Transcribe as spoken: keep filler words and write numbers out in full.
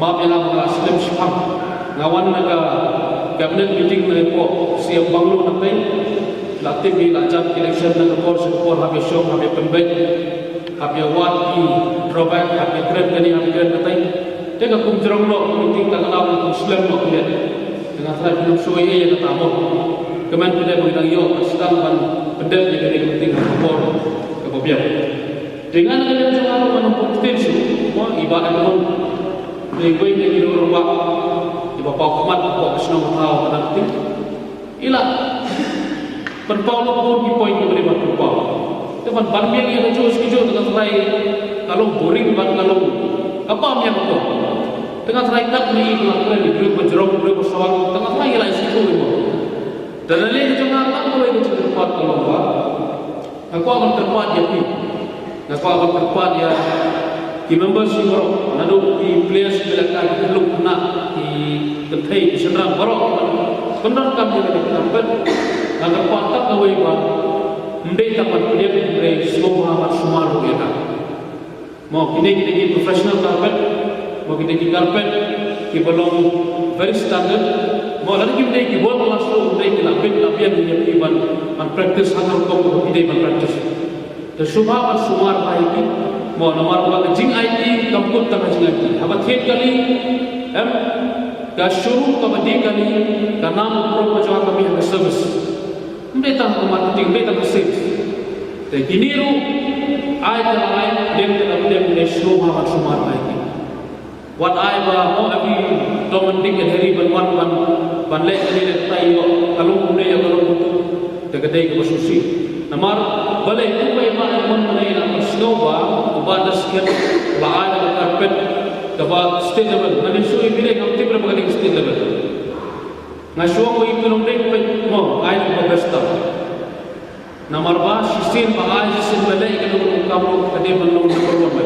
Map ïa nga ba nga la slem shiphang. Nga wan na ka cabinet meeting na ka C M bungalow na tei. La tip ïa la jan election na ka por sha ka por, hap ïa shong, hap ïa pynbeit, hap ïa wad ki drawback, hap ïa kren kane, hap ïa kren katei. Te ka kum jrong noh ka meeting, ta ka daw ka kum slem noh ka met. Te nga tharai phi nym shu ïa kata mo. Kmen phi dei ba ngi dang ïoh ka sdang ban pyndep ïa kane ka meeting ha ka por kaba biang. Te nga na ka liang jong nga ruh ngan ym pynktien shuh, mo, i Bah Edmund. Te iwei na ki rangbah iba paw khmat hapoh ka shnong ka thaw ka dang kti. I la pynpaw lut bun ki point kiba dei ban pynpaw. Te ban ban biang ïa kajuh shi kajuh te nga tharai ka long boring bad ka long ka bam ïa ka por. Te nga tharai kat ma i ba la kren, i briew ba jrong, i briew ba sawang, te nga tharai i la ïa sngewthuh i mo. Te na liang ka jong nga, tang kawei ka jingkyrpad ka long ba nga kwah ban kyrpad ïa phi. Nga kwah ban kyrpad ïa ki members baroh, naduh ki players, ki lehkai, ki khyllung khynnah, ki kynthei, ki shynrang baroh kiba pyndonkam ïa kane ka carpet. Nga kyrpad tang kawei ba ym dei tang ban pdiang, hynrei sngewbha ban sumar ruh ïa ka. Mo, kine ki dei ki professional carpet, mo, ki dei ki carpet kiba long very standard. Mo, lada kim dei ki world class ruh, ym dei, ki la bit la biang ïa phi ban, ban practice ha ka rukom kaba phi dei ban practice. Te sngewbha ban sumar bha ïa ki. Mo, namar ba ka jingaiti kam kut tang ka jingaiti. Haba thied kali, em, ka showroom kaba die kali, ka nam ka burom ka jong ka mih ha ka service. Ym dei tang ka marketing, ym dei tang ka sales. Te kine ruh, ai te la ai, pdiang te la pdiang, ym dei, sngewbha ban sumar bha ïa ki. Wat ai ba mo, every Tom and Dick and Harry ban wan ban, ban leh kane leh katai, ïoh ka long kumne, ïoh ka long kumtu. Te ka dei kaba sngewsih. Namar balei, kumba i Bah Edmund mynne i la pynsngew ba u Bah Dasket la ai da ka carpet kaba state level. Ngan ïa shu ïa phi leh, ngam tip re ba ka dei state level. Nga shu ong ba i Bah Edmund dei kaba, mo, ai da kaba best tang. Namar ba shisien ba ai, shisien ba leh, ka dei ban long number one ba.